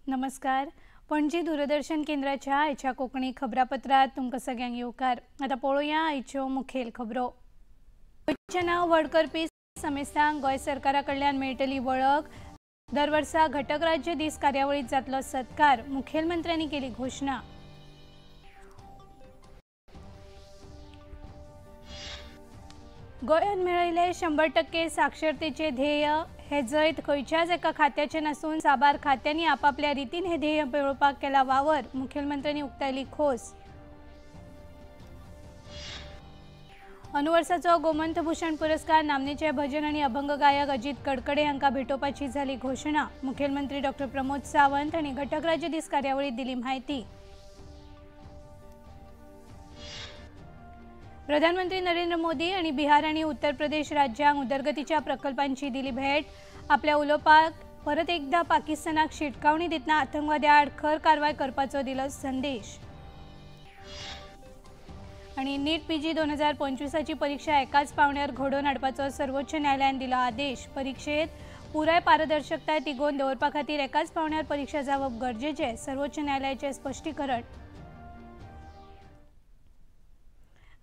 नमस्कार, पणजी दूरदर्शन केंद्राच्या आयच्या कोंकणी खबरापत्रात तुमकां सगळ्यांक येवकार। आतां पळोवया आयच्यो मुखेल खबरो। गोंयचें नांव व्हड करपी समेस्तांक गोंय सरकारा कडल्यान मेळटली वळख। दर वर्सा घटक राज्य दीस कार्यावळींत जातलो सत्कार, मुखेलमंत्र्यांनी केली घोशणा। गोंयान मेळयले 100% साक्षरतेचे ध्येय। हे जैत खंयच्याच एका खात्याचे नासून साबार खात्यांनी आपापल्या रितीन हे ध्येय मेळोवपाक केला वावर, मुखेलमंत्र्यांनी उक्तायली खोस। अनुवर्साचो गोमंतभूषण पुरस्कार नामनेचे भजन आनी अभंग गायक अजित कडकडे हांकां भेटोवपाची जाली घोशणा। मुखेलमंत्री डॉक्टर प्रमोद सावंत हांणी घटक राज्य दीस कार्यावळींत दिली म्हायती। प्रधानमंत्री नरेंद्र मोदी आनी बिहार आनी उत्तर प्रदेश राज्यांक उदरगतीच्या प्रकल्पांची दिली भेट। आपल्या उलोवपाक परत एकदा पाकिस्तानाक शिटकावणी दितना आतंकवाद्या आड खर कारवाय करपाचो दिलो संदेश। आनी नीट पीजी 2025ची परीक्षा एकाच पावंड्यार घडोवन हाडपाचो सर्वोच्च न्यायालयान दिलो आदेश। परीक्षेत पुराय पारदर्शकताय तिगोवन दवरपा खातीर एकाच पावंड्यार परीक्षा जावप गरजेचें, सर्वोच्च न्यायालयाचें स्पश्टीकरण।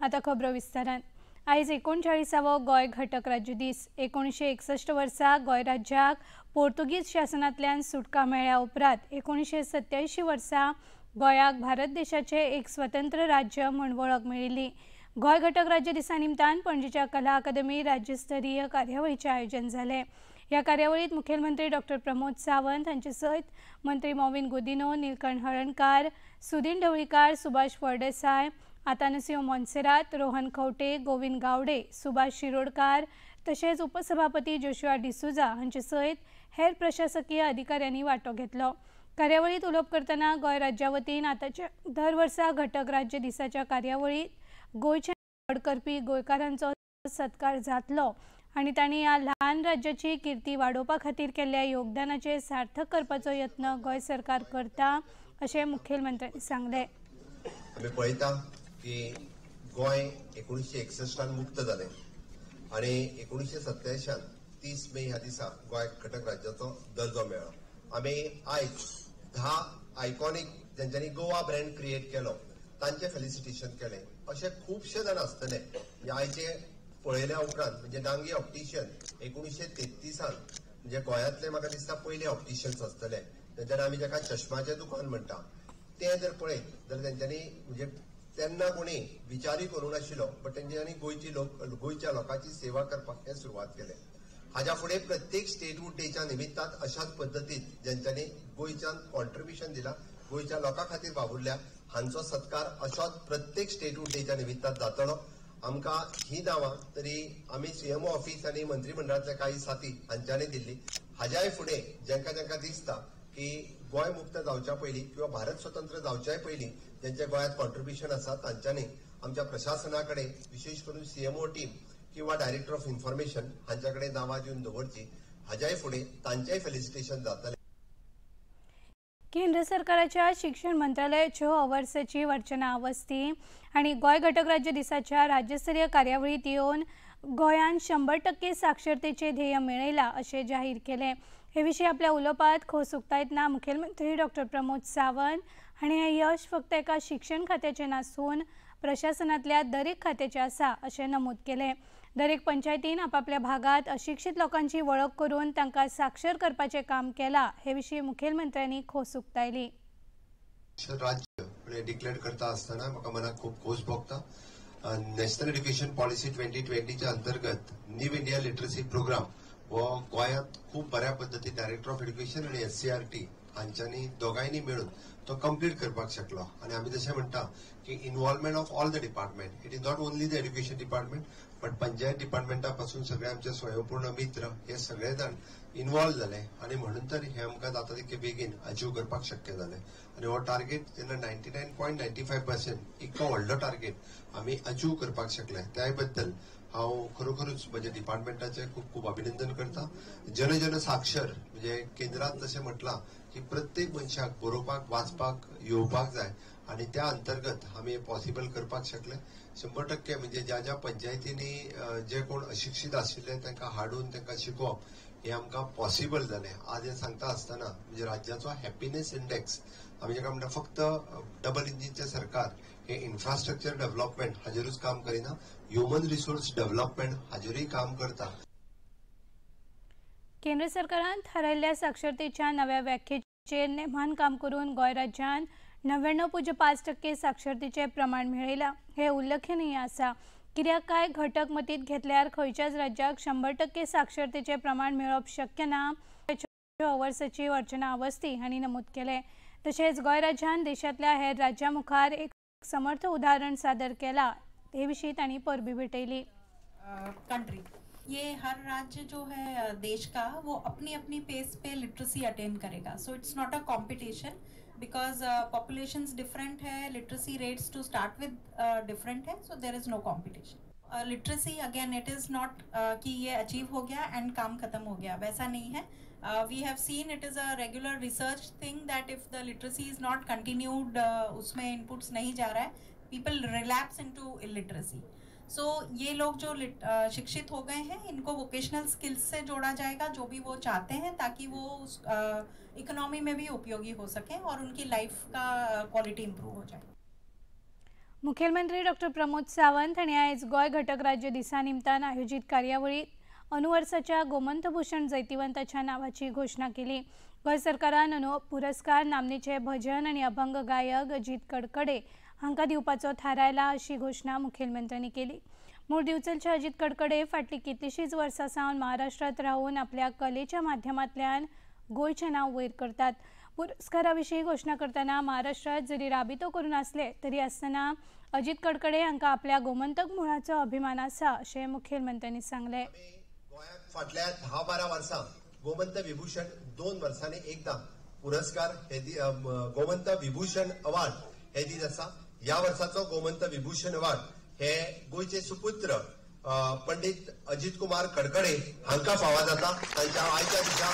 आता खबरो विस्तारान। आयज 39वो गोंय घटक राज्य दीस। 1961 वर्सा गोंय राज्याक पोर्तुगीज शासनांतल्यान सुटका मेळ्ळ्या उपरांत 1987 वर्सा गोंयाक भारत देशाचें एक स्वतंत्र राज्य म्हूण वळख मेळिल्ली। गोंय घटक राज्य दिसा निमतान पणजेच्या कला अकादमी राज्यस्तरीय कार्यावळीचें आयोजन जालें। ह्या कार्यावळींत मुखेलमंत्री डॉक्टर प्रमोद सावंत हांचे सयत मंत्री मॉविन गुदिन्हो, नीलकंठ हळर्णकार, सुदीन ढवळीकार, सुभाष फळदेसाय, आतानसियो मोन्सेरात, रोहन खवटे, गोविंद गावडे, सुभाष शिरोडकार तशेंच उपसभापती जोशुआ डिसुजा हांचे सयत हेर प्रशासकीय अधिकाऱ्यांनी वांटो घेतलो। कार्यावळींत उलोवप करतना गोंय राज्या वतीन आतांच्या दर वर्सा घटक राज्य दिसाच्या कार्यावळींत गोंयचें व्हड करपी गोंयकारांचो सत्कार जातलो आनी तांणी ह्या ल्हान राज्याची किर्ती वाडोवपा खातीर केल्ल्या योगदानाचें सार्थक करपाचो यत्न गोंय सरकार करता अशें मुखेलमंत्र्यांनी सांगलें। आमी पळयता की गोंय 1961 मुक्त जालें आनी 1987 30 मे ह्या दिसा गोंयाक घटक राज्याचो दर्जो मेळ्ळो। आमी आयज 10 आयकॉनीक जेंच्यांनी गोवा ब्रँड क्रिएट केलो तांचें फेलिसिटेशन केलें। अशे खुबशे जाण आसतले आयचे पळयल्या उपरांत, म्हणजे डांगी ऑप्टिशियन 1933 म्हणजे गोंयांतले म्हाका दिसता पयले ऑप्टिशियन्स आसतले, तेंच्यांनी आमी जाका चश्माचें दुकान म्हणटा तें जर पळयत जाल्यार तेंच्यांनी म्हणजे तेन्ना कोणी विचारूय करूंक नाशिल्लो, बट तेंच्यांनी गोंयच्या लोकांची सेवा करपाक हें सुरवात केलें। हाज्या फुडें प्रत्येक स्टेटहूड डेच्या निमित्तान अशाच पद्दतीन जेंच्यांनी गोंयच्यान कॉन्ट्रिब्युशन दिलां, गोंयच्या लोकां खातीर वावुरल्या, हांचो सत्कार अशोच प्रत्येक स्टेटहूड डेच्या निमित्तान जातलो। आमकां ही नांवां तरी आमी सीएमओ ऑफिस आनी मंत्रीमंडळांतल्या काही साथी हांच्यांनी दिल्ली। हाज्याय फुडें जेंकां जेंकां दिसता की गोंय मुक्त जावच्या पयलीं किंवा भारत स्वतंत्र जावच्याय पयलीं जेंचें गोंयांत कॉन्ट्रिब्युशन आसा तांच्यांनी आमच्या प्रशासना कडेन, विशेश करून सीएमओ टीम किंवा डायरेक्टर ऑफ इन्फॉर्मेशन हांच्या कडेन नांवां दिवन दवरची। हाज्याय फुडें तांचेय फेलिसिटेशन जातलें। केंद्र सरकाराच्या शिक्षण मंत्रालयाच्यो अवर सचीव अर्चना अवस्थी आनी गोंय घटक राज्य दिसाच्या राज्यस्तरीय कार्यावळींत येवन गोंयान 100% साक्षरतेचें ध्येय मेळयलां अशें जाहीर केलें। हे विशीं आपल्या उलोवपांत खोस उक्तायतना मुखेलमंत्री डॉक्टर प्रमोद सावंत हांणी हें यश फक्त एका शिक्षण खात्याचें नासून प्रशासनांतल्या दरेक खात्याचें आसा अशें नमूद केलें। दरेक पंचायतीन आपापल्या भागांत अशिक्षीत लोकांची वळख करून तांकां साक्षर करपाचें काम केलां हे विशीं मुखेलमंत्र्यांनी खोस उक्तायली। राज्य डिक्लेअर करता आसतना म्हाका मनाक खूब खोस भोगता। नॅशनल एज्युकेशन पॉलिसी 2020च्या अंतर्गत न्यू इंडिया लिटरसी प्रोग्राम हो गोंयांत खूब बऱ्या पद्दतीन डायरेक्टर ऑफ एज्युकेशन आनी एससीआरटी हांच्यांनी दोगांयनी मेळून तो कंप्लीट करपाक शकलो. आनी आमी जशें म्हणटा की involvement of all the department, it is not only the education department but panchayat डिपार्टमेंटा पासून सगळे आमचे स्वयंपूर्ण मित्र हे सगळे जाण इन्वॉल्व जाले आनी म्हणून तर हे आमकां जाता तितके बेगीन अचीव करपाक शक्य जालें. आनी हो टार्गेट जेन्ना 99.95% इतको व्हडलो टार्गेट आमी अचीव करपाक शकले, त्याय बद्दल हांव खरोखरूच म्हज्या डिपार्टमेंटाचें खूब खूब अभिनंदन करता. जन जन साक्षर म्हणजे केंद्रात जशें म्हटलां की प्रत्येक मनशाक बरोवपाक वाचपाक येवपाक जाय आनी त्या अंतर्गत आमी पॉसिबल करपाक शकले. 100% म्हणजे ज्या ज्या पंचायतींनी जे कोण अशिक्षीत आशिल्ले तांकां हाडून तांकां शिकोवप हें आमकां पॉसिबल जालें. आज हें सांगता आसतना म्हणजे राज्याचो हॅपिनेस इंडेक्स आमी जेका म्हणटा फक्त डबल इंजिनचें सरकार हे इन्फ्रास्ट्रक्चर डेव्हलपमेंट हाजेरूच काम करिना, ह्युमन रिसोर्स डेव्हलपमेंट हाजेरूय काम करता. केंद्र सरकारान थारायल्ल्या साक्षरतेच्या नव्या व्याख्येचेर नेमान काम करून गोंय राज्यान 99.5% साक्षरतेचें प्रमाण मेळयलां हें उल्लेखनीय आसा. कित्याक कांय घटक मतींत घेतल्यार खंयच्याच राज्याक 100% साक्षरतेचें प्रमाण मेळप शक्य ना, अवर सचीव अर्चना अवस्थी हांणी नमूद केलें. तशेंच गोंय राज्यान देशांतल्या हेर राज्यां मुखार एक समर्थ उदाहरण सादर केलां हे विशीं तांणी परबी भेटयली. कंट्री ये हर राज्य जो है देश का वो अपनी अपनी पेस पे लिटरेसी अटेन करेगा. So it's not a competition because populations different है, literacy rates to start with different है, so there is no competition. Literacy again it is not कि ये अचीव हो गया एंड काम खत्म हो गया, वैसा नहीं है. We have seen it is a regular research thing that if the literacy is not continued, उसमें इनपुट्स नहीं जा रहा है, people relapse into illiteracy. So ये लोग जो शिक्षित हो गए हैं इनको वोकेशनल स्किल्स से जोड़ा जाएगा, जो भी वो चाहते हैं, ताकि वो उस इकोनॉमी में भी उपयोगी हो सकें और उनकी लाइफ का क्वालिटी इम्प्रूव हो जाए. मुख्यमंत्री डॉक्टर प्रमोद सावंत हांणी आयज गोंय घटक राज्य दिसा निमतान आयोजीत कार्यावळीत अनुवर्साच्या गोमंतभूषण जैतिवंताच्या नावाची घोषणा केली. गोंय सरकारान अनु पुरस्कार नामनेचे भजन आनी अभंग गायक अजीत कडकडे हांकां दिवपाचो थारायला अशी घोषणा मुखेलमंत्र्यांनी केली. मूळ दिवचलचे अजीत कडकडे फाटलीं कितलींशींच वर्सां सावन महाराष्ट्रांत रावून आपल्या कलेच्या माध्यमांतल्यान गोंयचें नांव वयर करतात. पुरस्कारा विशीं घोषणा करतना महाराष्ट्रांत जरी राबितो करून आसले तरी आसतना अजीत कडकडे हांकां आपल्या गोमंतक मुळाचो अभिमान आसा अशें मुखेलमंत्र्यांनी सांगलें. गोंयांत फाटल्या 10-12 वर्सां गोमंत विभूषण 2 वर्सांनी एकदां पुरस्कार हे गोमंत विभूषण अवॉर्ड हे दीत आसा. ह्या वर्साचो गोमंत विभूषण अवॉर्ड हे गोंयचे सुपुत्र पंडित अजीत कुमार कडकडे हांकां फावो जाता. तांच्या आयच्या दिसा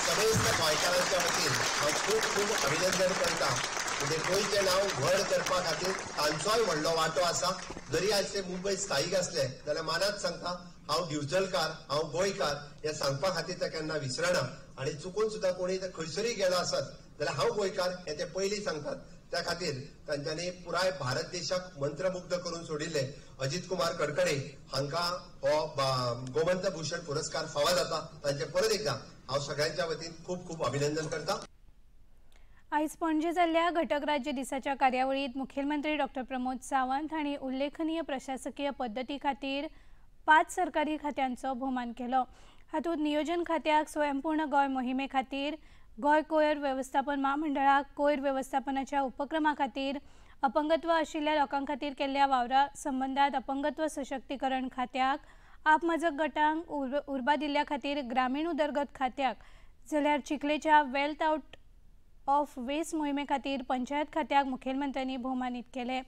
समेस्त गोंयकारांच्या वतीन हांव खूब खूब अभिनंदन करता. म्हणजे गोंयचें नांव व्हड करपा खातीर तांचोय व्हडलो वांटो आसा. जरी आयज ते मुंबय स्थायीक आसले जाल्यार मानात सांगता हांव दिवचलकार, हांव गोंयकार हें सांगपा खातीर ते केन्ना विसरना. आनी चुकून सुद्दां कोणी खंयसरूय गेलो आसत जाल्यार हांव गोंयकार हें ते पयलीं सांगतात. त्या खातीर तांच्यांनी पुराय भारत देशाक मंत्रमुग्ध करून सोडिल्ले अजीत कुमार कडकडे हांकां हो गोमंत भूषण पुरस्कार फावो जाता. तांचें परत एकदां हांव सगळ्यांच्या वतीन खूब खूब अभिनंदन करता. आयज पणजे जाल्ल्या घटक राज्य दिसाच्या कार्यावळीत मुखेलमंत्री डॉक्टर प्रमोद सावंत हांणी उल्लेखनीय प्रशासकीय पद्दती खातीर 5 सरकारी खात्यांचो भोवमान केलो. हातूंत नियोजन खात्याक स्वयंपूर्ण गोंय मोहिमे खातीर, गोंय कोयर वेवस्थापन म्हामंडळाक कोयर वेवस्थापनाच्या उपक्रमा खातीर, अपंगत्व आशिल्ल्या लोकां खातीर केल्ल्या वावरा संबंदात अपंगत्व सशक्तीकरण खात्याक, आपमजत गटांक उर्बा दिल्ल्या खातीर ग्रामीण उदरगत खात्याक, जाल्यार चिखलेच्या वेल्थ आउट ऑफ वेस्ट मोहिमे खातीर पंचायत खात्याक मुखेलमंत्र्यांनी भोवमानीत केले.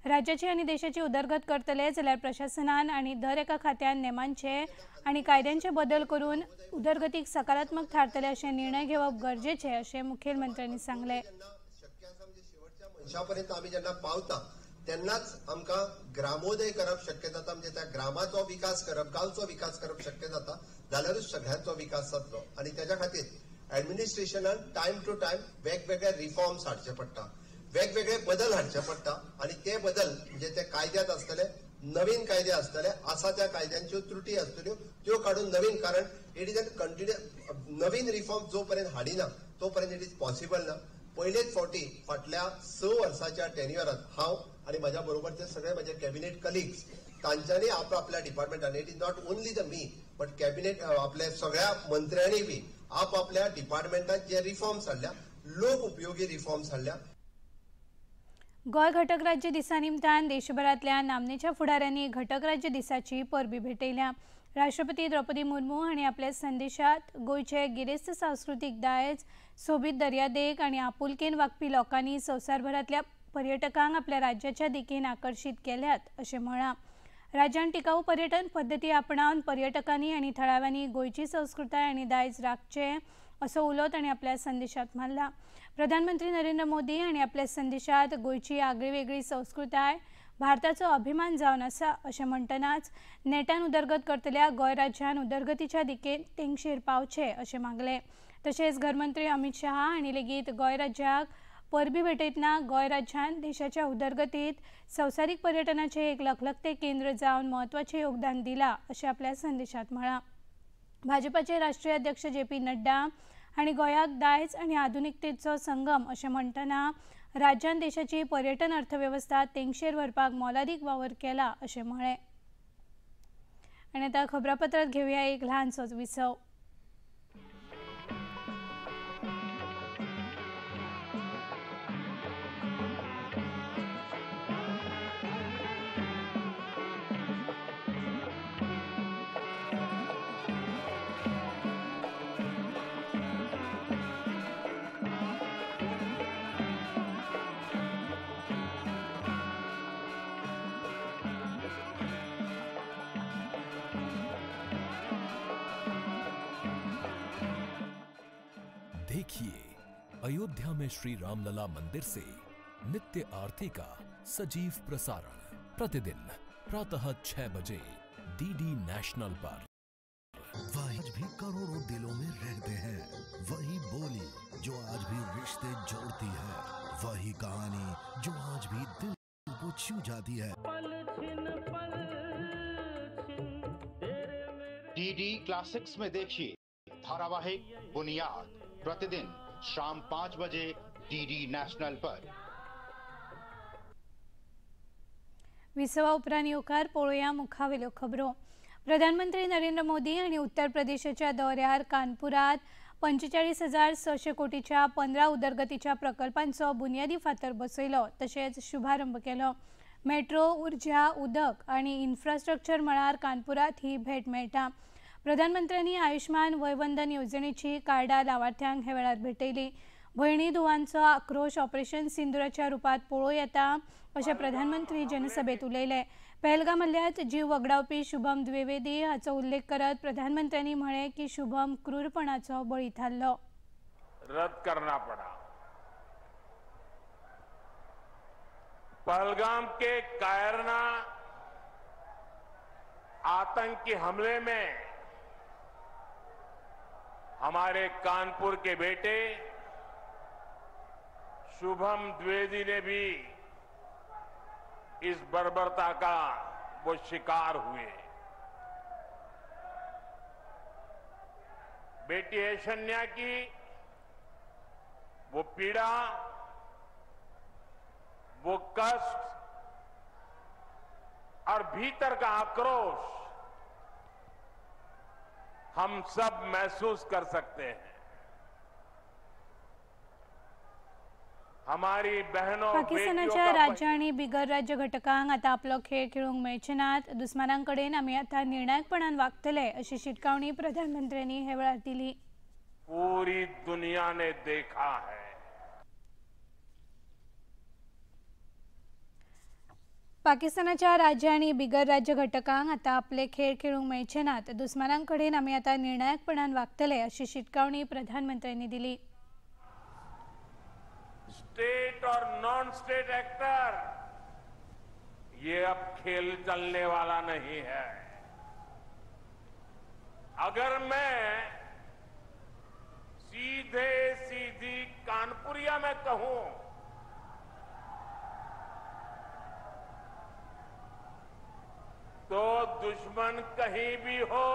राज्याची आनी देशाची उदरगत करतले जाल्यार प्रशासनान आनी दर एका खात्यान नेमांचे आनी कायद्यांचे बदल करून उदरगतीक सकारात्मक थारतले अशे निर्णय घेवप गरजेचे अशें मुखेलमंत्र्यांनी सांगलें. शेवटच्या मनशापर्यंत आमी जेन्ना पावता तेन्नाच आमकां ग्रामोदय करप शक्य जाता. म्हणजे त्या ग्रामाचो विकास करप, गांवचो विकास करप शक्य जाता जाल्यारूच सगळ्यांचो विकास जातलो. आनी तेज्या खातीर एडमिनिस्ट्रेशनान टायम टू टायम वेगवेगळे रिफॉर्म्स हाडचे पडटा, वेगवेगळे बदल हाडचे पडटा. आनी ते बदल म्हणजे ते कायद्यात आसतले, नवीन कायदे आसतले, आसा त्या कायद्यांच्यो त्रुटी आसतल्यो त्यो काडून नवीन, कारण it is an continue Naveen reform जो पर्यंत हाडिना तो पर्यंत it is possible ना. पयलेच फावटी फाटल्या 6 वर्साच्या टेन्युअरात हांव आनी म्हज्या बरोबरचे सगळे म्हजे कॅबिनेट कलिग्स तांच्यांनी आपल्या डिपार्टमेंटान, it is not only the me but cabinet आपल्या सगळ्या मंत्र्यांनी बी आपआपल्या डिपार्टमेंटात जे रिफॉर्म्स हाडल्या, लोक उपयोगी रिफॉर्म्स हाडल्या. गोंय घटक राज्य दिसा निमतान देशभरांतल्या नामनेच्या फुडाऱ्यांनी घटक राज्य दिसाची परबी भेटयल्या। राष्ट्रपती द्रौपदी मुर्मू हांणी आपल्या संदेशात गोंयचे गिरेस्त सांस्कृतीक दायज, सोबीत दर्यादेग आनी आपुलकेन वागपी लोकांनी संवसारभरांतल्या पर्यटकांक आपल्या राज्याच्या दिकेन आकर्शीत केल्यात अशें म्हळां। राज्यान टिकाऊ पर्यटन पद्दती आपणावन पर्यटकांनी आनी थळाव्यांनी गोंयची संस्कृताय आनी दायज राखचें असो उलो तांणी आपल्या संदेशात मारला। प्रधानमंत्री नरेंद्र मोदी हांणी आपल्या संदेशात गोंयची आगळी वेगळी संस्कृताय भारताचो अभिमान जावन आसा अशें म्हणटनाच नेटान उदरगत करतल्या गोंय राज्यान उदरगतीच्या दिकेन तेंगशेर पावचे अशें मागलें। तशेंच घरमंत्री अमित शहा हांणी लेगीत गोंय राज्याक परबी भेटयतना गोंय राज्यान देशाच्या उदरगतीत संवसारीक पर्यटनाचें एक लखलखतें केंद्र जावन म्हत्वाचें योगदान दिलां अशें आपल्या संदेशात म्हळां। भाजपाचे राष्ट्रीय अध्यक्ष जे पी नड्डा हांणी गोंयाक दायज आनी आधुनिकतेचो संगम अशें म्हणटना राज्यान देशाची पर्यटन अर्थवेवस्था तेंगशेर व्हरपाक मोलादीक वावर केला अशें म्हळें। आनी आतां खबरापत्रांत घेवया एक ल्हानसोच विसव। देखिए अयोध्या में श्री रामलला मंदिर से नित्य आरती का सजीव प्रसारण प्रतिदिन प्रातः 6 बजे डीडी नेशनल पर। वह आज भी करोड़ों दिलों में रहते हैं, वही बोली जो आज भी रिश्ते जोड़ती है, वही कहानी जो आज भी दिल को छू जाती है। डीडी क्लासिक्स में देखिए धारावाहिक बुनियाद प्रतिदिन शाम 5 बजे डीडी नेशनल पर। विसवा उपरांत येवकार पळोवया मुखावेल्यो खबरो। प्रधानमंत्री नरेंद्र मोदी आनी उत्तर प्रदेशाच्या दौऱ्यार कानपुरात 45,600 कोटीच्या 15 उदरगतीच्या प्रकल्पांचो बुनियादी फातर बसयलो तशेंच शुभारंभ केलो। मेट्रो, ऊर्जा, उदक आनी इन्फ्रास्ट्रक्चर मळार कानपुरात ही भेट मेळटा। प्रधानमंत्र्यांनी आयुष्मान वयवंदन येवजणेची कार्डां लावार्थ्यांक हे वेळार भेटयली। भयणी धुवांचो आक्रोश ऑपरेशन सिंदुराच्या रुपात पळोवं येता अशें प्रधानमंत्री जनसभेत उलयले। पहलगाम हल्ल्यात जीव वगडावपी शुभम द्विवेदी हाचो उल्लेख करत प्रधानमंत्र्यांनी म्हळें की शुभम क्रूरपणाचो बळी थारलो। रद्द करना पड़ा। पहलगाम के कायरना आतंकी हमले में हमारे कानपुर के बेटे शुभम द्विवेदी ने भी इस बर्बरता का वो शिकार हुए। बेटी ऐशन्या की वो पीड़ा, वो कष्ट और भीतर का आक्रोश हम सब महसूस कर सकते हैं। हमारी बहनों पाकिस्तानाच्या राज्य आनी बिगर राज्य घटकांक आतां आपलो खेळ खेळूंक मेळचे नात। दुस्मानां कडेन आमी आतां निर्णायकपणान वागतले अशी शिटकावणी प्रधानमंत्र्यांनी हे वेळार दिली। पूरी दुनिया ने देखा है। पाकिस्तानाच्या राज्य आनी बिगर राज्य घटकांक आतां आपले खेळ खेळूंक मेळचे नात। दुस्मानां कडेन आमी आतां निर्णायकपणान वागतले अशी शिटकावणी प्रधानमंत्र्यांनी दिली। स्टेट और नॉन स्टेट एक्टर ये अब खेल चलने वाला नहीं है। अगर मैं सीधे सीधी कानपुरिया में कहूं तो दुश्मन कहीं भी हो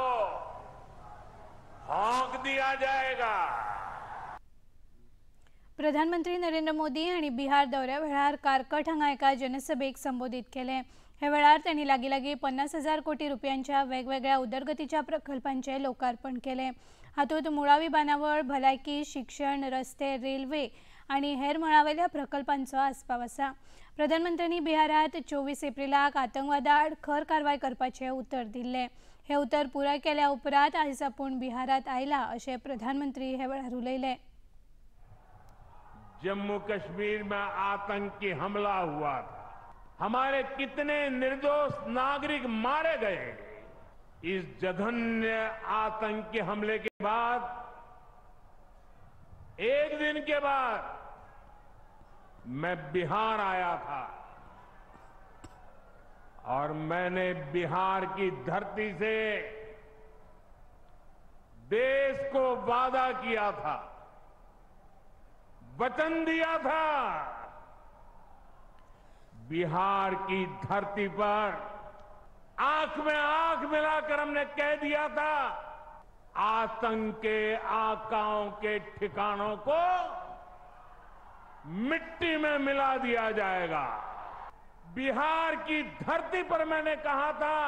हौंक दिया जाएगा। प्रधानमंत्री नरेंद्र मोदी हांणी बिहार दौऱ्या वेळार कारकट हांगा एका जनसभेक संबोधीत केलें। हे वेळार तांणी लागीं लागीं 50,000 कोटी रुपयांच्या वेगवेगळ्या उदरगतीच्या प्रकल्पांचें लोकार्पण केलें। हातूंत मुळावी बांदावळ, भलायकी, शिक्षण, रस्ते, रेल्वे आनी हेर मळावेल्या प्रकल्पांचो आस्पाव आसा. प्रधानमंत्र्यांनी बिहारात 24 एप्रिलाक आतंकवादा आड खर कारवाय करपाचें उतर दिल्लें. हें उतर पुराय केल्या उपरांत आयज आपूण बिहारात आयला अशें प्रधानमंत्री हे वेळार उलयले. जम्मू कश्मीर में आतंकी हमला हुआ था, हमारे कितने निर्दोष नागरिक मारे गए. इस जघन्य आतंकी हमले के बाद एक दिन के बाद मैं बिहार आया था और मैंने बिहार की धरती से देश को वादा किया था, वचन दिया था. बिहार की धरती पर आंख में आंख मिलाकर हमने कह दिया था, आतंक के आकाओं के ठिकानों को मिट्टी में मिला दिया जाएगा. बिहार की धरती पर मैंने कहा था,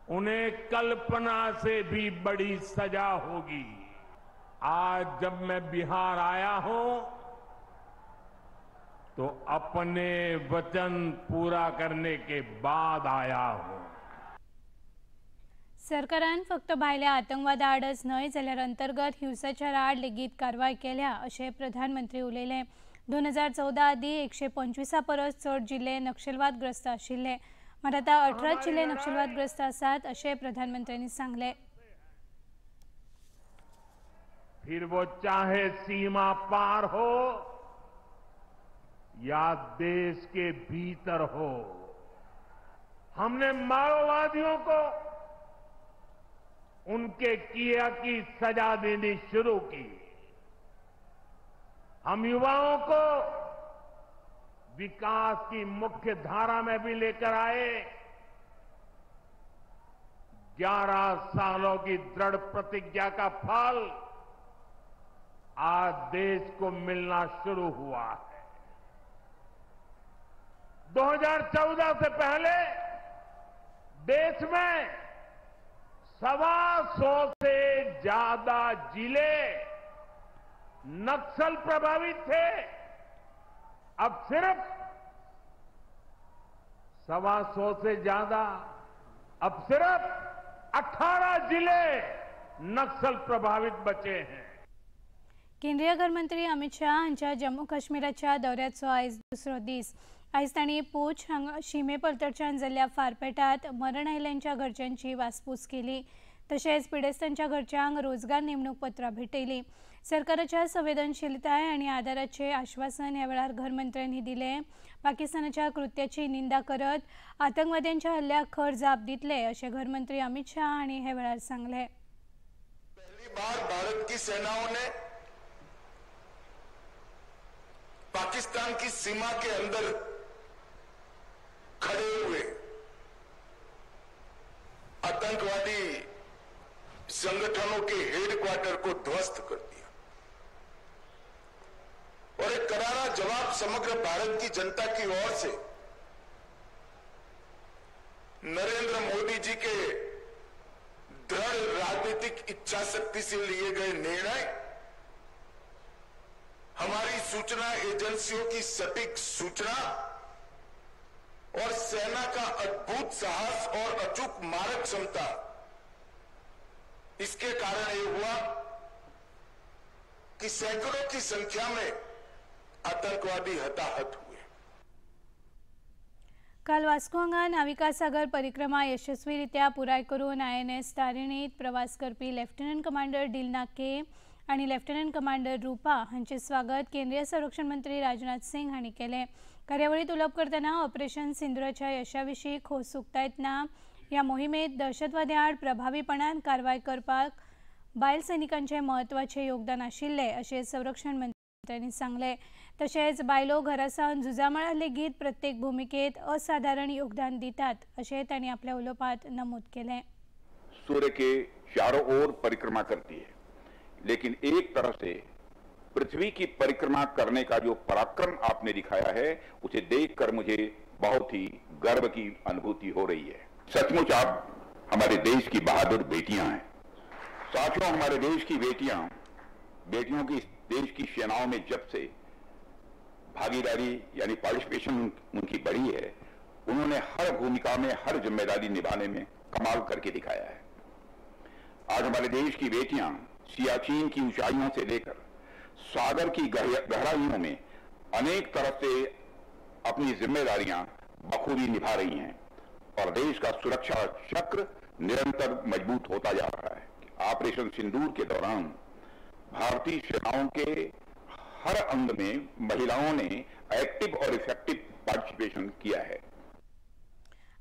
उन्हें कल्पना से भी बड़ी सजा होगी. आज जब मैं बिहार आया हूं तो अपने वचन पूरा करने के बाद आया हूं. सरकारान फक्त भायल्या आतंकवादा आडच न्हय जाल्यार अंतर्गत हिंसाचारा आड लेगीत कारवाय केल्या अशें प्रधानमंत्री उलयले. 2014 आदीं 125 परस चड जिल्ले नक्षलवादग्रस्त आशिल्ले, मात आतां 18 जिल्ले नक्षलवादग्रस्त आसात अशें प्रधानमंत्र्यांनी सांगलें. फिर वो चाहे सीमा पार हो या देश के भीतर हो, हमने माओवादियों को उनके किया की सजा देनी शुरू की. हम युवाओं को विकास की मुख्य धारा में भी लेकर आए. 11 सालों की दृढ़ प्रतिज्ञा का फल आज देश को मिलना शुरू हुआ है. 2014 से पहले देश में 125 से ज्यादा जिले नक्सल प्रभावित थे. अब सिर्फ 125 से ज्यादा, अब सिर्फ 18 जिले नक्सल प्रभावित बचे हैं. केंद्रीय गृहमंत्री अमित शाह हांच्या जम्मू काश्मीराच्या दौऱ्याचो आयज दुसरो दीस. आयज तांणी पूंछ हांगा शिमे पलतडच्यान जाल्ल्या फारपेटात मरण आयिल्ल्यांच्या घरच्यांची वासपूस केली, तशेंच पिडेस्तांच्या घरच्यांक रोजगार नेमणूक पत्रां भेटयली. सरकाराच्या संवेदनशीलताय आनी आदाराचें आश्वासन ह्या वेळार घरमंत्र्यांनी दिलें. पाकिस्तानाच्या कृत्याची निंदा करत आतंकवाद्यांच्या हल्ल्याक खर जाप दितले अशें घरमंत्री अमित शाह हांणी ह्या वेळार सांगलें. पहली बार भारत की सेनाओं ने पाकिस्तान की सीमा के अंदर खड़े हुए आतंकवादी संगठनों के हेडक्वार्टर को ध्वस्त कर दिया और एक करारा जवाब समग्र भारत की जनता की ओर से नरेंद्र मोदी जी के दृढ़ राजनीतिक इच्छा शक्ति से लिए गए निर्णय, हमारी सूचना एजेंसियों की सटीक सूचना और सेना का अद्भुत साहस और अचूक मारक क्षमता, इसके कारण यह हुआ कि सैकड़ों की संख्या में आतंकवादी हताहत हुए. काल वास्को हांगा नाविका सागर परिक्रमा यशस्वीरित्या पुराय करून INS तारिणीत प्रवास करपी लेफ्टनंट कमांडर डिलना के आनी लेफ्टनंट कमांडर रूपा हांचें स्वागत केंद्रीय संरक्षण मंत्री राजनाथ सिंग हांणी केलें. कार्यावळींत उलोवप करतना ऑपरेशन सिंदूराच्या यशा विशीं खोस उक्तायतना ह्या मोहिमेंत दहशतवाद्यां आड प्रभावीपणान कारवाय करपाक बायल सैनिकांचें म्हत्वाचें योगदान आशिल्लें अशें संरक्षण मंत्र्यांनी सांगलें. तशेंच बायलो घरा सावन झुजामळार लेगीत प्रत्येक भुमिकेंत असाधारण योगदान दितात अशें तांणी आपल्या उलोवपांत नमूद केलें. सूर्य के चारों ओर परिक्रमा करती है, लेकिन एक तरह से पृथ्वी की परिक्रमा करने का जो पराक्रम आपने दिखाया है उसे देखकर मुझे बहुत ही गर्व की अनुभूति हो रही है। सचमुच आप हमारे देश की बहादुर बेटियां हैं। साथियों, हमारे देश की बेटियों की देश की सेनाओं में जब से भागीदारी यानी पार्टिसिपेशन उनकी बढ़ी है, उन्होंने हर भूमिका में हर जिम्मेदारी निभाने में कमाल करके दिखाया है। आज हमारे देश की बेटियां सियाचीन की ऊंचाइयों से लेकर सागर की गहराइयों में अनेक तरह से अपनी जिम्मेदारियां बखूबी निभा रही हैं और देश का सुरक्षा चक्र निरंतर मजबूत होता जा रहा है। ऑपरेशन सिंदूर के दौरान भारतीय सेनाओं के हर अंग में महिलाओं ने एक्टिव और इफेक्टिव पार्टिसिपेशन किया है।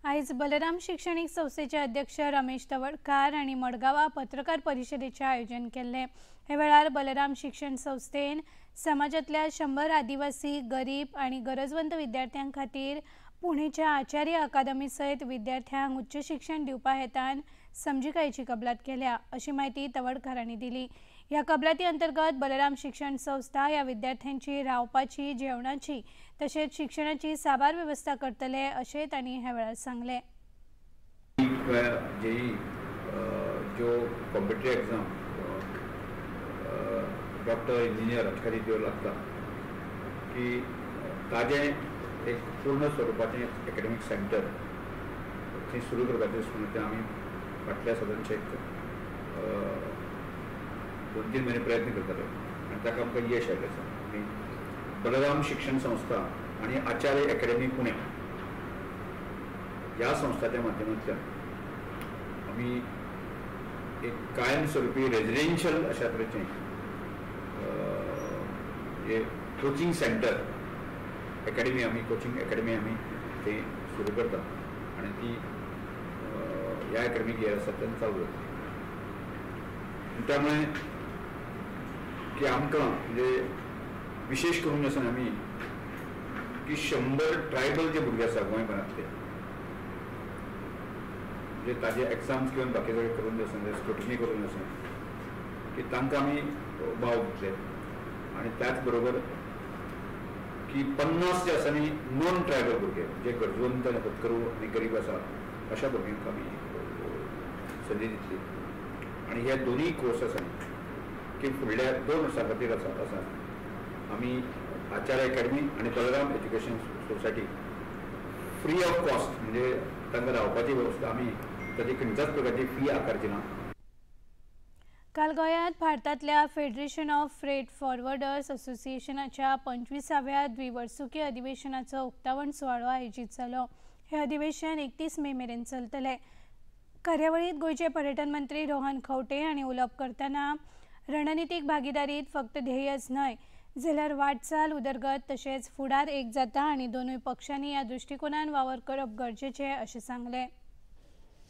आयज बलराम शिक्षणीक संस्थेचे अध्यक्ष रमेश तवडकार आनी मडगांवां पत्रकार परिशदेचें आयोजन केल्लें। हे वेळार बलराम शिक्षण संस्थेन समाजांतल्या 100 आदिवासी गरीब आनी गरजवंत विद्यार्थ्यां खातीर पुणेच्या आचार्य अकादमी सयत विद्यार्थ्यांक उच्च शिक्षण दिवपा हेतान समजिकायेची कबलात केल्या अशी म्हायती तवडकारांनी दिली। ह्या कबलाती अंतर्गत बलराम शिक्षण संस्था ह्या विद्यार्थ्यांची रावपाची, जेवणाची तशेंच शिक्षणाची साबार वेवस्था करतले अशें तांणी ह्या वेळार सांगलें। जेई जो कॉम्पिटिटिव एग्जाम डॉक्टर इंजिनियर हाचे खातीर त्यो लागता की ताजें एक पूर्ण स्वरुपाचें एकेडमीक सेंटर थंय सुरू करपाचें म्हणून तें आमी फाटल्या सादारणशे एक 2-3 म्हयने प्रयत्न करताले आनी ताका आमकां यश आयलें आसा। आमी बलराम शिक्षण संस्था आनी आचार्य एकेडमी पुणे ह्या संस्थाच्या माध्यमांतल्यान आमी एक कायमस्वरूपी रेजिडेन्शियल अशा तरेचें कोचिंग सेंटर एकेडमी आमी कोचिंग एकेडमी आमी थंय सुरू करता आनी ती ह्या एकेडमीक हे आसा तेन्ना चालू जातली। त्यामुळे की आमकां म्हणजे विशेष करून आसा आमी की 100 ट्रायबल जे भुरगे आसा गोंयभरांतले म्हणजे ताजे एग्जाम्स घेवन बाकी सगळें करून जे आसा स्क्रुटिनी करून आसा की तांकां आमी वाव दितले आनी त्याच बरोबर की 50 जे आसा न्ही नॉन ट्रायबल भुरगे जे गरजवंत आनी होतकरू आनी गरीब आसा अशा भुरग्यांक आमी संदी दितली। आनी हे दोनूय कोर्स आसा की फुडल्या 2 वर्सां खातीर आसा आमी आचार्य एकेडमी आनी Balram education society free of cost म्हणजे तांकां रावपाची वेवस्था आमी ताची खंयच्याच प्रकारची फी आकारची ना। काल गोंयांत भारतांतल्या फेडरेशन ऑफ फ्रेट फॉरवर्डर्स असोसिएशनाच्या 25व्या द्विवर्सुकी अधिवेशनाचो उक्तावण सुवाळो आयोजीत जालो। हे अधिवेशन 31 मे मेरेन चलतलें। कार्यावळींत गोंयचे पर्यटन मंत्री रोहन खंवटे हांणी उलोवप करतना रणनितीक भागीदारीत फक्त ध्येयच न्हय जाल्यार वाटचाल, उदरगत तशेंच फुडार एक जाता आनी दोनूय पक्षांनी ह्या दृश्टिकोनान वावर करप गरजेचें अशें सांगलें।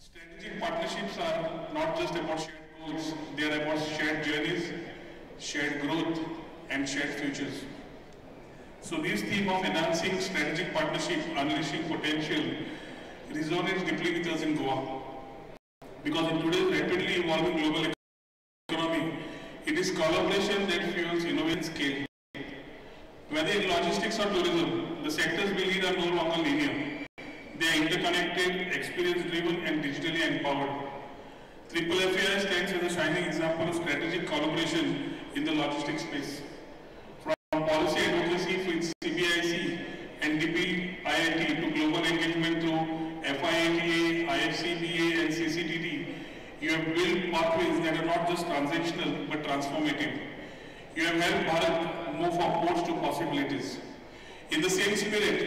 Strategic partnerships are not just about shared goals, they are about shared journeys, shared growth and shared futures. So this theme of enhancing strategic partnership, unleashing potential resonates deeply with us in Goa. Because in today's rapidly evolving global economy, it is collaboration that fuels innovation scale. Whether in logistics or tourism, the sectors we lead are no longer linear. They are interconnected, experience-driven and digitally empowered. FFFAI stands as a shining example of strategic collaboration in the logistics space. From policy advocacy with CBIC and DPIIT to global engagement through FIATA, IFCBA and CCTT, you have built pathways that are not just transactional but transformative. You have helped Bharat move from ports to possibilities. In the same spirit,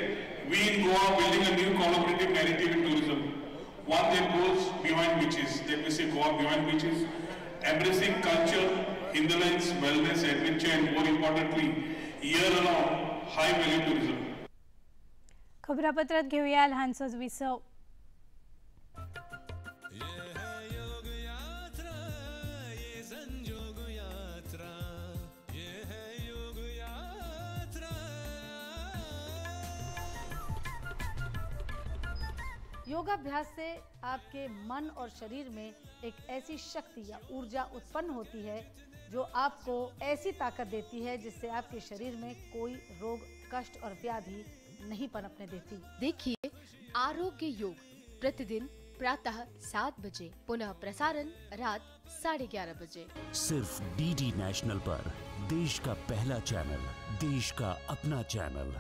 we in Goa are building a new collaborative narrative in tourism, one that goes beyond beaches, that we say Goa beyond beaches, embracing culture, indolence, wellness, adventure and more importantly, year-round high-value tourism. खबरापत्रात घेऊया लहानसोच विसव। योगाभ्यास से आपके मन और शरीर में एक AC शक्ति या ऊर्जा उत्पन्न होती है जो आपको ऐसी ताकत देती है जिससे आपके शरीर में कोई रोग, कष्ट और व्याधि नहीं पनपने देती। देखिए आरोग्य योग प्रतिदिन प्रातः 7 बजे, पुनः प्रसारण रात 11:30 बजे। सिर्फ डीडी नेशनल पर, देश का पहला चैनल, देश का अपना चैनल।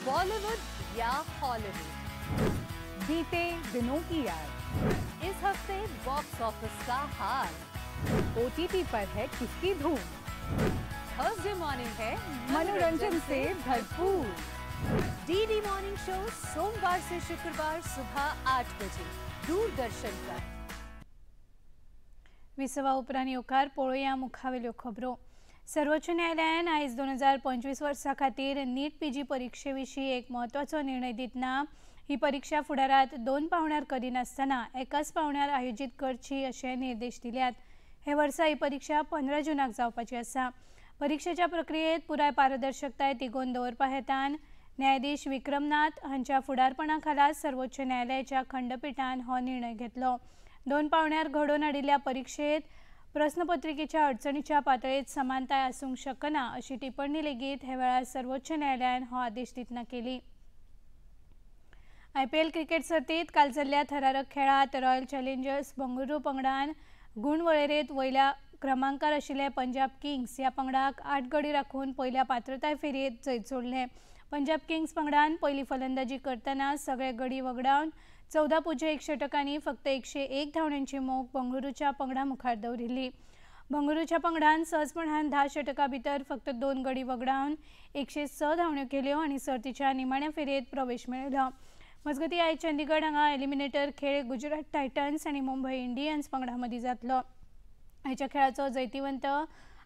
बॉलीवुड या हॉलीवुड, बीते दिनों की याद, इस हफ्ते बॉक्स ऑफिस का हाल, ओटीटी पर है किसकी धूम, थर्सडे मॉर्निंग है मनोरंजन से भरपूर। डीडी मॉर्निंग शो सोमवार से शुक्रवार सुबह 8 बजे दूरदर्शन पर। विसवा उपरांत येवकार पळोवया मुखावेल्यो खबरो। सर्वोच्च न्यायालयान आयज 2025 वर्सा खातीर नीट पीजी परिक्षे विशीं एक म्हत्वाचो निर्णय दितना ही परिक्षा फुडारांत 2 पावण्यार करिनासतना एकाच पावण्यार आयोजीत करची अशे निर्देश दिल्यात। हे वर्सा ही परिक्षा 15 जूनाक जावपाची आसा। परिक्षेच्या प्रक्रियेत पुराय पारदर्शकताय तिगोवन दवरपा हेतान न्यायाधीश विक्रमनाथ हांच्या फुडारपणा खाला सर्वोच्च न्यायालयाच्या खंडपीठान हो निर्णय घेतलो। 2 पावण्यार घडोवन हाडिल्ल्या परिक्षेत प्रस्नपत्रिकेच्या अडचणीच्या पातळेत समानताय आसूंक शकना अशी टिप्पणी लेगीत हे वेळार सर्वोच्च न्यायालयान हो आदेश दितना केली। आयपीएल क्रिकेट सर्तीत काल जाल्ल्या थरारक खेळांत रॉयल चॅलेंजर्स बंगळुरू पंगडान गुण वळेरेंत वयल्या क्रमांकार आशिल्ले पंजाब किंग्स ह्या पंगडाक 8 गडी राखून पयल्या पात्रताय फेरयेंत जैत जोडलें। पंजाब किंग्स पंगडान पयली फलंदाजी करतना सगळे गडी वगडावन 14.1 षटकांनी फक्त 101 धांवड्यांची मोख बंगळुरूच्या पंगडा मुखार दवरिल्ली। बंगळुरूच्या पंगडान सहजपणान 10 षटकां भितर फक्त 2 गडी वगडावन 106 धांवड्यो केल्यो आनी सर्तीच्या निमाण्या फेरयेंत प्रवेश मेळयलो। मजगतीं आयज चंदीगड हांगा एलिमिनेटर खेळ गुजरात टायटन्स आनी मुंबय इंडियन्स पंगडा मदीं जातलो। आयच्या खेळाचो जैतिवंत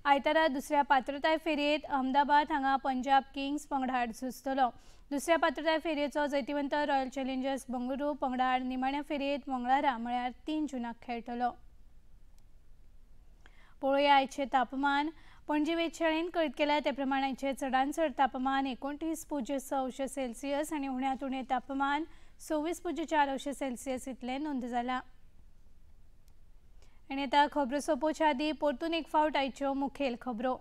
आयतारा दुसऱ्या पात्रताय फेरयेंत अहमदाबाद हांगा पंजाब किंग्स पंगडा आड झुजतलो। दुसऱ्या पात्रताय फेरयेचो जैतिवंत रॉयल चॅलेंजर्स बंगळुरू पंगडा आड निमाण्या फेरयेंत मंगळारा म्हळ्यार 3 जूनाक खेळटलो। पळोवया आयचें तापमान। पणजी वेधशाळेन कळीत केल्या ते प्रमाण आयचें चडांत चड तापमान 29.6 अंश सेल्सियस आनी उण्यांत उणें तापमान 26.4 अंश सेल्सियस इतलें नोंद जालां। आनी आतां खबरो सोंपोवच्या आदीं परतून एक फावट आयच्यो मुखेल खबरो।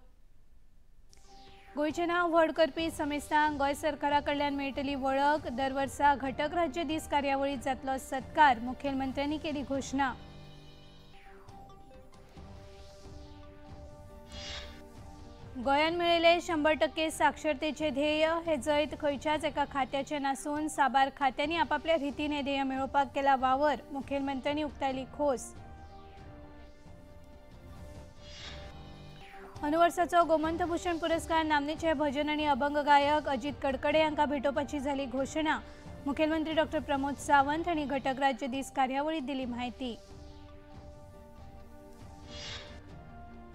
गोंयचें नांव व्हड करपी समेस्तांक गोंय सरकारा कडल्यान मेळटली वळख, दर वर्सा घटक राज्य दीस कार्यावळींत जातलो सत्कार, मुखेलमंत्र्यांनी केली घोशणा। गोंयान मेळिल्ले 100% साक्षरतेचे ध्येय हे जैत खंयच्याच एका खात्याचें नासून साबार खात्यांनी आपापल्या रितीन हें ध्येय मेळोवपाक केला वावर, मुखेलमंत्र्यांनी उक्तायली खोस। अनुवर्साचो गोमंतभूषण पुरस्कार नामनेचे भजन आनी अभंग गायक अजित कडकडे हांकां भेटोवपाची जाली घोशणा, मुखेलमंत्री डॉ प्रमोद सावंत हांणी घटक राज्य दीस कार्यावळींत दिली म्हायती।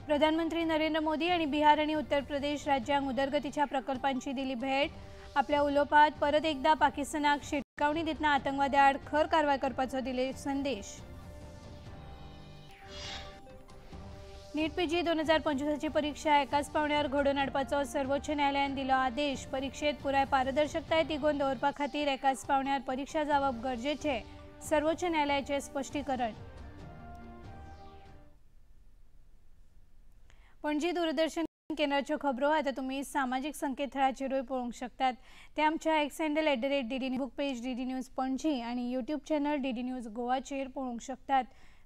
प्रधानमंत्री नरेंद्र मोदी आनी बिहार आनी उत्तर प्रदेश राज्यांक उदरगतीच्या प्रकल्पांची दिली भेट, आपल्या उलोवपांत परत एकदा पाकिस्तानाक शिटकावणी दितना आतंकवाद्या आड खर कारवाय करपाचो दिले संदेश। नीट पीजी 2025 परीक्षा एकाच पावण्यार घडोवन हाडपाचो सर्वोच्च न्यायालयान दिलो आदेश, परिक्षेत पुराय पारदर्शकताय तिगोवन दवरपा खातीर एकाच पावण्यार परीक्षा जावप गरजेचें, सर्वोच्च न्यायालयाचें स्पश्टीकरण। पणजी दूरदर्शन केंद्राच्यो खबरो आतां तुमी सामाजीक संकेतथळाचेरूय पळोवंक शकतात। ते आमच्या X handle @DD book page DD news Panaji आनी यूट्यूब चॅनल डीडी न्यूज गोवाचेर पळोवंक शकतात।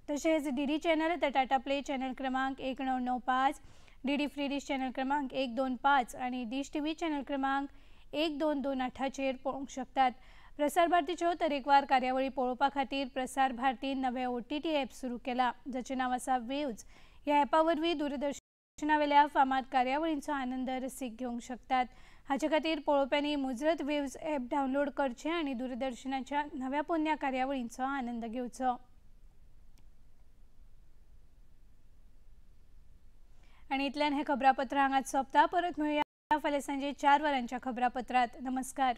तशेंच डीडी चॅनल आतां टाटा प्ले चॅनल क्रमांक 1995, डीडी फ्री डिश चॅनल क्रमांक 125 आनी डिश टीव्ही चॅनल क्रमांक 1228चेर पळोवंक शकतात। प्रसार भारतीच्यो तरेकवार कार्यावळी पळोवपा खातीर प्रसार भारतीन नवें ओटीटी ॲप सुरू केला, जाचें नांव आसा वेव्ज। ह्या ॲपा वरवीं दूरदर्शनावेल्या फामाद कार्यावळींचो आनंद रसीक घेवंक शकतात। हाचे खातीर पळोवप्यांनी मुजरत वेव्ज ॲप डावनलोड करचें आनी दूरदर्शनाच्या नव्या पोन्न्या कार्यावळींचो आनंद घेवचो। आनी इतल्यान हें खबरापत्र हांगाच सोंपता। परत मेळुया फाल्यां सांजे 4 वरांच्या खबरापत्रांत। नमस्कार।